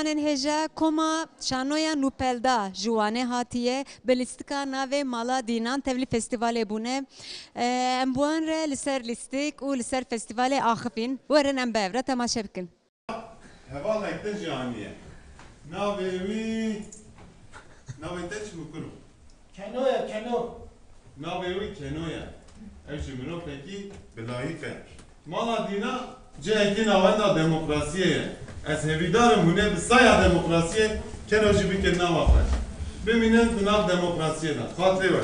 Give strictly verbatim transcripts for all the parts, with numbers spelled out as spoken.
Hêja koma şanoya Nûpelda ji Wanê hatiye, bi lîstika navê Mala Dînan tevlî festîvalê bûne. Em bi wan re li ser lîstik û li ser festîvalê axifîn. Werin em bi hev re temaşe bikin. Hevalek te jî aniye. Navê wî, navê te çi bû kuro? Keno ye, Keno. Navê wî Keno ye. Ev jî mirovekî bi layîq e. Mala Dîna cihekî navenda demokrasiyê ye. Ez hêvîdar im hûn ê bi saya demokrasiyê Keno jî bikin nava xwe. Bimînin di nav demokrasiyê de. Xatirê we.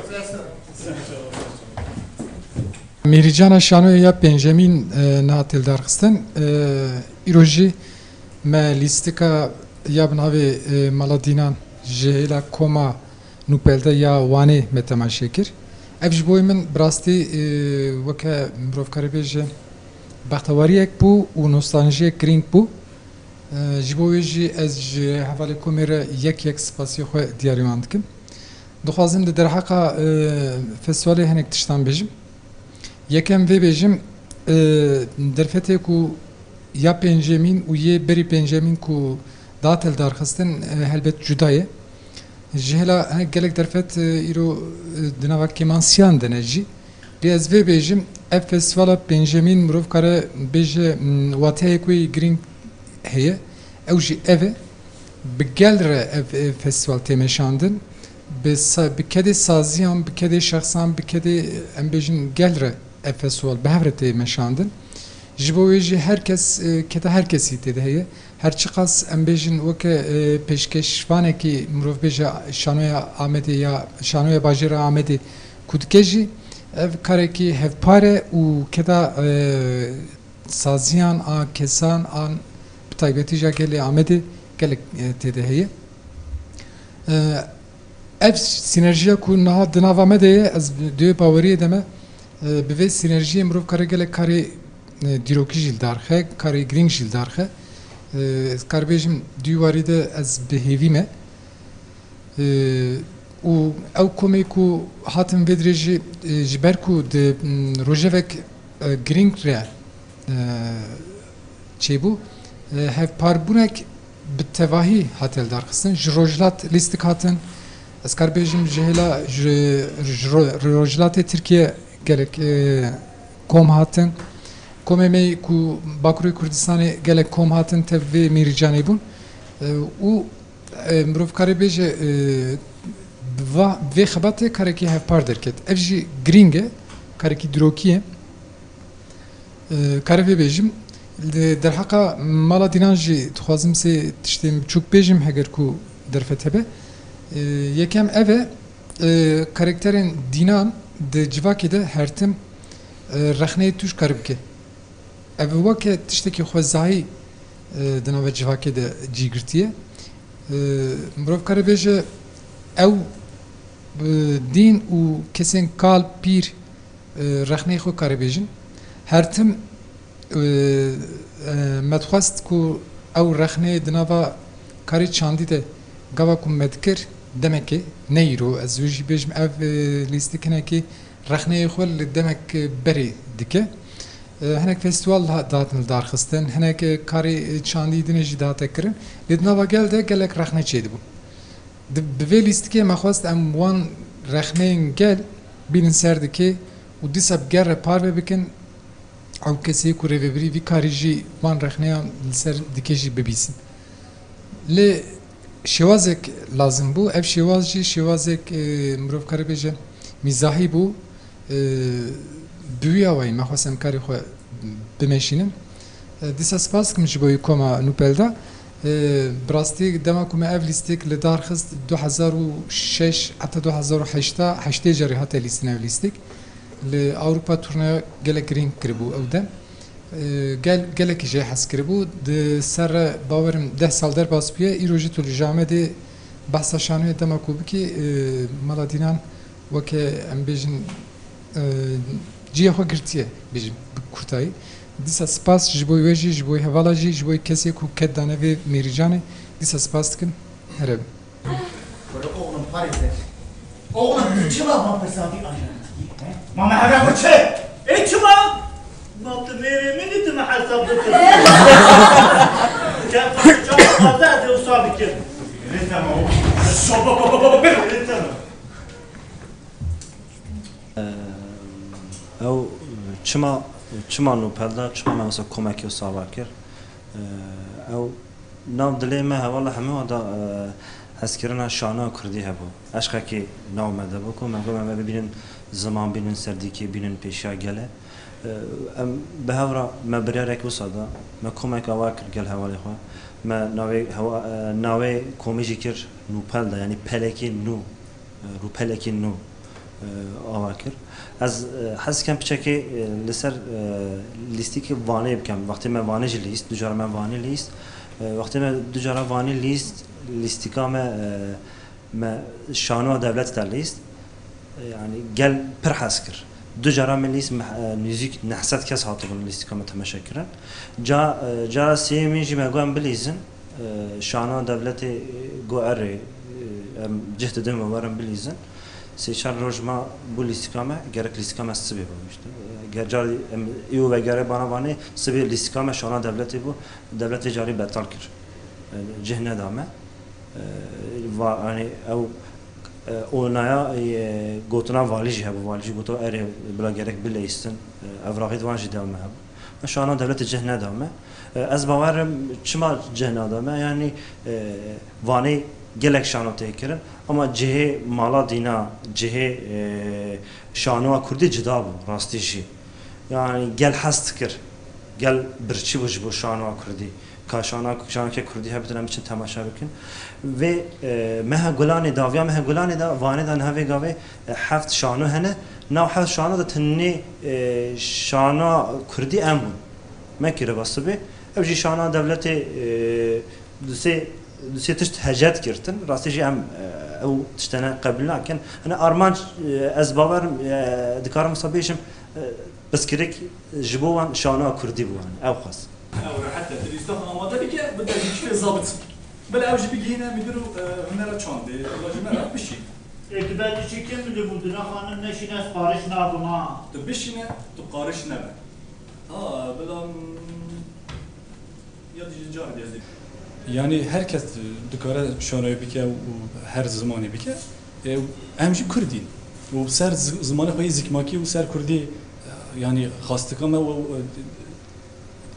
Mîrîcana şanoyê ya pêncemîn, e, niha tê lidarxistin. E, îro jî me lîstika ya bi navê, e, Mala Dînan ji hêla koma Nûpelde ya Wanê me temaşe kir. Ev ji bo min bi rastî, e, weke mirovkarê bêje bextewariyek bû û nostaljiyek girîng bû. E, ji bo wê jî ez ji hevalê komê re yek yek spasiyê xwe diyarî wan dikim. Dixwazim di derheqa, e, festîvalê hinek tiştan bêjim. Yekem vê bêjim, e, derfetê ku ya pêncemîn û yê berî pêncemîn ku dihate lidarxistin, e, helbet cuda ye. Ji hêla hinek gelek derfet, e, îro, e, di nava kêmansiyan de ne jî. Lê ez vê bêjim, ev festîvala pêncemîn mirov kare bêje, m, wateyek wê girîng heye. Ew jî ev e, bi gel re ev, ev festîval tê meşandin. Bi sa-, bi kedê saziyan, bi kedê şexsan, bi kedê, em bêjin, gel re ev festîval bi hev re tê meşandin. Ji bo wê jî her kes, e, keda her kesî tê de heye. Her çiqas em bêjin weke, e, pêşkeşvanekî mirov bêje şanoya Amedê ya şanoya bajêra Amedê ku dike jî ev karekî hevpar e û keda, e, saziyan a kesan an bi taybetî ja gelê Amedê gelek, e, tê de heye. E, ev sînerjiya ku niha di nava me de ye, ez di wê baweriyê de me, e, bi vê sînerjiyê mirov kare gelek karê, e, dîrokî jî li dar xe, karê girîng jî li dar xe. E, ez kar bêjim di wî warî de ez bi hêvî me. E, û ew komê ku hatin vê dirê jî, e, ji ber ku di, m, rojevek, e, girîng re, e, çêbû, e, hevparbûnek bi tevahî hate lidarxistin. Ji rojhilat lîstik hatin. Ez kar bêjim ji hêla ji, ji ro-, rojhilatê Tirkiye gelek, e, kom hatin. Komê me ku Bakurê Kurdistanê gelek kom hatin tev vê mîrîcanê bûn. E, û, e, mirov kare bêje, e, bi va-, vê xebatê karekî hevpar derket. Ev jî girîng e, karekî dirokî ye. E, kare vê bêjim, li derheqa Mala Dînan jî dixwazim sê tiştên biçûk bêjim, heger ku derfet hebe. E, yekem ev e, e, karakterên Dînan di civakê de her tim, e, rexneyê tûj kar bike. Ev weke tiştekî xwezayî, e, di nava civakê de cî girtiye. E, mirov kare bêje, ew, e, dîn û kesên kal, pîr, e, rexneyê xwe kare bêjin. Her tim, e, e, me dixwest ku ew rexneyê di nava karê çandî de gava ku me dikir demekê, ne îro, ez wê jî bêjim, ev, e, lîstik hinekî rexneyê xwe li demek berê dike. E, hinek festîval ha-, dihatin lidarxistin, hinek, e, karê, e, çandî dinê jî dihate kirin. Lê di nava gel de gelek rexne çêdibû. Di, bi vê lîstikê me xwest em wan rexneyên gel bînin ser dikê û dîsa bi gel re parve bikin. Ew kesê ku rêvebirî vî karî jî van rexneyan li ser dikê jî bibîsin. Lê şêwazek lazim bû. Ev şêwaz jî şêwazek, e, mirov kare bêje mîzahî bû. E, bi wî awayî me xwest em karê xwe bimeşînin. E, dîsa spas dikim ji bo wî koma Nûpelda. E, bi rastî dema ku me ev lîstik li dar xist du hezar û şeş heta du hezar û heşt, heştê carî hate lîstin ev lîstik. Li Ewropa turneya gelek girîng kiribû ew dem. E, gel-, gelekî jê hez kiribû. Di ser re bawerim deh sal derbas bûye. Îro jî tu li Jamedê behsa şanoyê dema ku bikî, e, Mala Dînan weke em bêjin, e, cihê xwe girtiye, bêjim bi kurtayî. Dîsa spas ji bo wê jî, ji bo hevala jî, ji bo kesê ku ket dane vê mêrîcanê, dîsa spas dikim. Here bin. Böyle oğlum, parêze. Oğlum, tu çima van pirsavî ajan dikî, he? Ma me hevra xwe çi? Ê çima? Ma tu mêrê min î, tu me hesab dikir. Çend parça çawa taze ez ê wisa Ew çima, çima nûpel da, çima me mesela komekê wisa ava kir? Ew nav dilê me hevala hemû da, e, hezkirina şanoya kurdî hebû. Eşqekî nav me de bû ku me got me bibînin ziman, bînin serdîkê, bînin pêşiya gelê. E, em bi hev re me biryarek wisa da, me komek ava kir gel hevalê xwe. Me navê hewa-, e, navê komî jî kir nûpel da, yanî pelekê nû, e, rûpelekê nû, e, ava kir. Ez, e, hez dikem piçekê, e, li ser, e, lîstikê Vanê bikem. Wextê me Vanê jî lîst, du cara me Vanê lîst. E, wextê me du cara Vanê lîst, lîstika me, e, me şanoya dewletê de lîst. E, yanî gel pir hez kir. Du cara me lîst, me, e, nêzîk neh sed kes hatibûn lîstika me temaşe kirin. Ca, e, cara sêyemîn jî me got em bilîzin. E, şanoya dewletê, e, got erê, e, em cih didin we werin bilîzin. Sê çar roj ma bû lîstika me, gerek lîstika me sibê bû işte. E, ger carî em îro vegere bana vanê, sibê lîstika me şanoya dewletê bû, dewlet vê carî betal kir. E, cih neda me. E, va-, yanî ew, e, onaya, e, gotina valî jî hebû. Valî jî goto erê bila gerek bileyistin. E, evraxî di wan jî dew me hebû. Şana dewletê cih neda me. E, ez bawer im çima cih neda me, yanî, e, Vanê gelek şano tê kirin, ama cihê mala dîna, cihê, e, şanoya kurdî cida bû, rastî jî. Yanî gel hez dikir, gel birçî bû ji bo şanoya kurdî. Ka şana, şanokê kurdî hebitin em biçin temaşe bikin. Vê, e, meha Gulanê, dawiya meha Gulanê de, Vanê de niha vê gavê, e, heft şano hene. Nav heft şano de tenê, e, şana kurdî em bûn. Me kiriba sibê. Ew jî şana dewletê, e, du sê, du sê tişt hecet girtin. Rastî jî em, e, ew tiştene qebûl nakin. Hani armanc, e, ez bawer, e, dikarim wisa bêjim, e, pirsgirêk ji bo wan şanoya kurdî bû, yani, ew xwest. Ew rehet e, tu lîstak amade bike, bide jî çi zabit. Bila ew jî bigihîne mîdir û, e, hunera çandê, bila ji me re bişî. Ê, tu belkî çi kim bidibû, dina xanim neşîne ez qariş nabim ha. Tu bişîne, tu qariş nebe. Ha, bila, mm, ya dijî car bêzî. Yani her kes dikare şanoyê bike û her zimanê bike. E, em jî Kurd in. Û ser zi-, zimanê xwe yê zikmakî û ser Kurdî, e, yani xastika me û,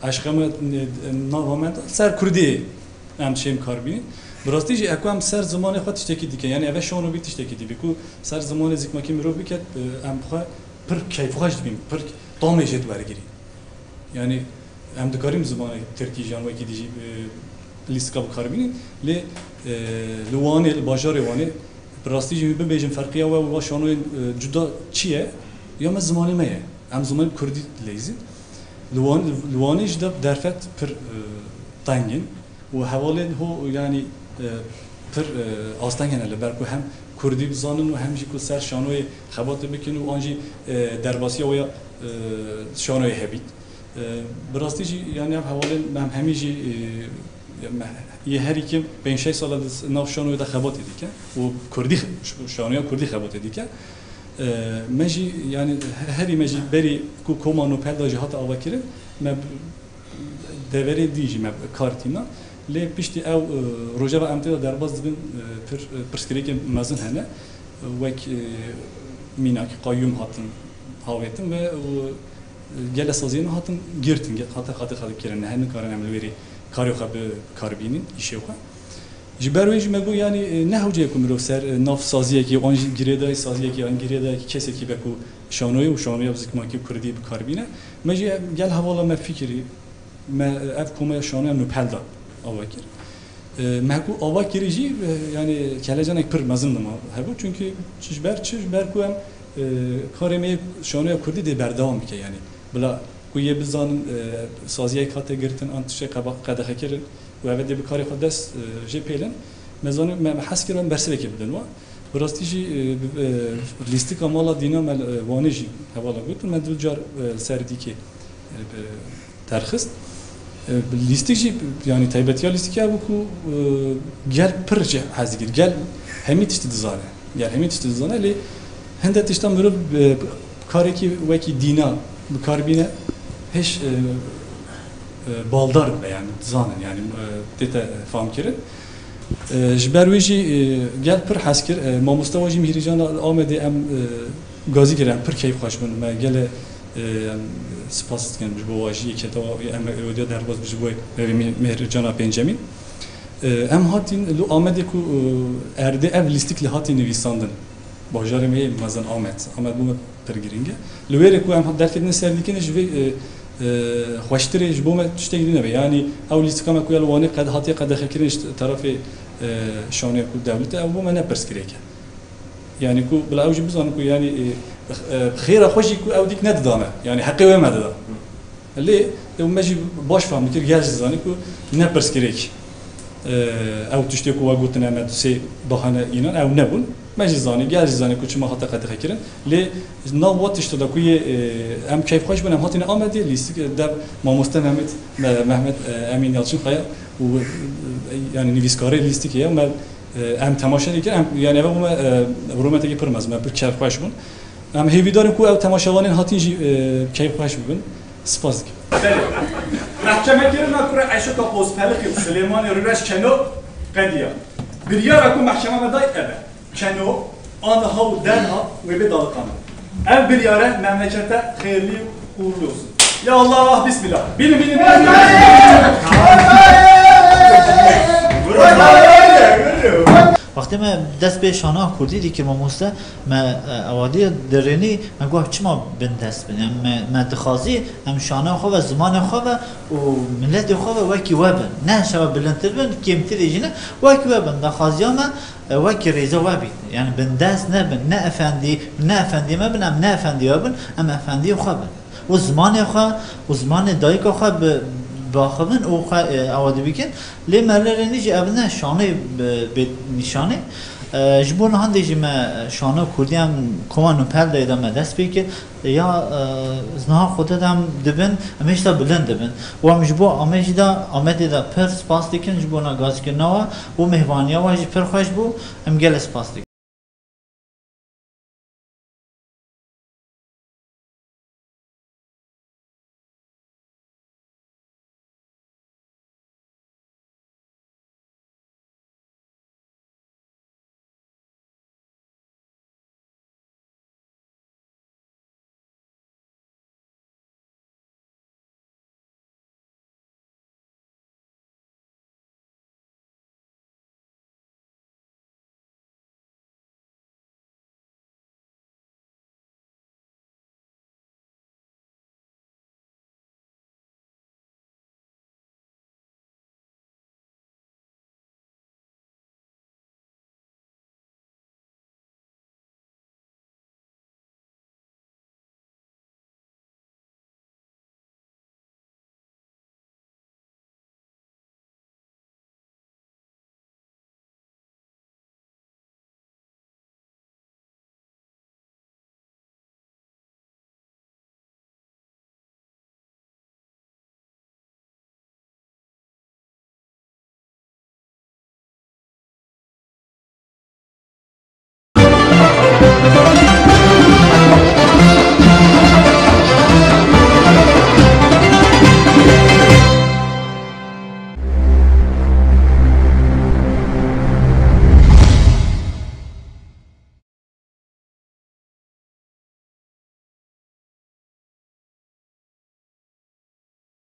e, eşqa me, e, nava me de ser Kurdî em şêm kar bînin. Bi rastî jî eko em ser zimanê xwe tiştekî dike. Yani eve şano bî tiştekî dî bî. Ku ser zimanê zikmakî mirov bike, e, em xwe pir keyfxweş dibîn, pir tamê jê diwergirî. Yani em dikarin zimanê tirkî jî yan wekî dî jî, e, lîstika bi kar bînin. Lê, e, li Wanê, li bajarê Wanê, bi rastî jî bibêjin ferqiya we û wa şanoyên, e, cuda çi ye? Ya me zimanê me ye. Em zimanê bi kurdî dileyzin. Li Wan-, li Wanê jî de derfet pir, e, teng in. Û hevalên ho, yanî, e, pir, e, asteng hene li ber ku hem kurdî bizanin û hem jî ku ser şanoyê xebatê bikin û an jî, e, derbasiya wê ya, e, şanoyê hebît. E, bi rastî jî, yanî ev hevalên me hemî jî, e, me, yê herî kêm pênc şeş sala di nav şanoyê de xebatê dike û kurdî, ş-, şanoya kurdî xebatê dike. E, me jî, yanî he-, herî me jî berî ku koma Nopel de jî hate avakirin, me deverê dî jî me kar tîna. Lê piştî ew, e, rojeva em tê de derbas dibin, e, pir, e, pirsgirêkên mezin hene. E, wek, e, mînak, qayyûm hatin havêtin ve, e, gele saziyên hatin girtin, ge-, hate, hate, hate kirin. Her nikarin em li wêrê karê xwe bi kar bînin, îşê xwe. Ji ber wê jî me got, yanî, e, ne hewce ye ku mirov ser, e, nav saziyekî, an jî girêdayî saziyekî, an girêdayekî kesekî be ku şanoyê û şanoya zikmakî û kurdî bi kar bîne. Me jî gel hevala me fikirî, me, e, ev komeya şanoya Nûpel da ava kir. E, me ku ava kirî jî, e, yanî kelecanek pir mezin li me hebû. Çunkî ji ber çi? Ji ber ku em, e, karê me yê şanoya kurdî dê berdewam bike, yanî bila ku yê bizanin, e, saziyek hate girtin, an tiştê qeba-, qedexe kirin û ev ê dê bi karê xwe dest, e, jê pêlin. Me zanî, me, me hez kir em bersivekê bidin wan. Bi rastî jî, e, bi, e, lîstika mala dîna me, e, Wanê jî hevala gotin, me du car, e, li ser dîkê, e, bi, derxist. E, lîstik jî, yanî taybetiya lîstikê ev bû ku, e, gel pir jê hez dikir, gel hemî tiştî dizane. Gel hemî tiştî dizane, lê hinde tişta mirov, e, karekî wekî dîna bi kar bîne, hêj, e, e, baldar be, yani dizanin, yani, e, tête fam kirin. E, ji ber wê jî, e, gel pir hez kir. E, mamoste wa jî Mihîrcan li Amedê em, e, gazî kirin, em pir keyfxweş bûn. Me gelê, e, em spas dikin ji bo wa jî yeketa em ewediya derbas bi ji bo Mevî Mihîrcana pêncemîn. E, em hatîn li Amedê ku, e, erdê ev lîstik li hatî nivîsandin. Bajarê me yê mezin Amed. Amed bû me pir girîng e. Li wê rê ku em derketine ser dîkine ji vê, e, e, xweştirê ji bo me tiştek nû nebe. Yanî ew lîstika me ku ya li Wanê qed hatiye qedexekirin ji terefê, e, şanê ku dewlet e, ew bo me ne pirsgirêk e. Yanî ku bila ew jî bizanin ku yanî, e, e, xêra xwe jî ku ew dîk nedida me. Yanî heqê wê me dida. Lê ew me jî baş fehm dikir, gel jî zanî ku ne pirsgirêk, e, ew tiştê ku we gotin em e du sê bahane înan ew nebûn. Me jî zanî, gel jî zanî ku çima hate qedexekirin. Lê nav wa tişta da ku yê, e, em keyfxweş bûn, em hatine Amedê, lîstik, e, dev mamoste Mehmet, Me-, Mehmet, e, Emîn Yalçınkaya û, e, yanî nivîskarê lîstikê ye. Me, e, em temaşe dikin, em, yanî ev bû me, e, rûmetekî pir mezin, me pir keyfxweş bûn. Em hêvîdar in ku ew temaşevanên hatin jî, e, keyfxweş bibin. Spas dikim. Belê. Mehkemekirina kurê Eşoka Bozpelixî û Silêmanê Rûreş Çeno qediya. Biryara ku mehkema me dayî ev e. Çeno, aniha û derha wê bê daliqandin. Ev biryare memlekete xêrlî û uğurlu olsun. Ya Allah, bismillah. Binin, binin, binin, binin. Wextê me dest pê şana kurdî dikir mamoste, me, e, ewadî dirênî, me got, çima bindest bin? Em, me, me dixwazî em şana xwe ve zimanê xwe ve û miletê xwe ve wekî we bin. Ne şewe bilindtir bin, kêmtirê jî ne, wekî we bin. Daxwaziya me, e, wekî rêza we bît. Yani bindest nebin, ne efendî, ne efendî me bin, em ne efendî we bin, em efendî xwe bin. Û zimanê xwe û zimanê dayika xwe bi, biaxivin û xwe, e, ewa dibikin. Lê me lê rê nî jî ev ne şanê bi, bê nîşanê. E, ji bo niha dê jî me şana kurdî em koma Nûpel de me dest pê kir. Ya, e, niha xwede de em dibin, em hêşta bilind dibin. Û em ji bo Amedê jî de, Amedê de pir spas dikin ji bo nagazkirina we û mêhvaniya we jî pir xweş bû. Em gelek spas dikin.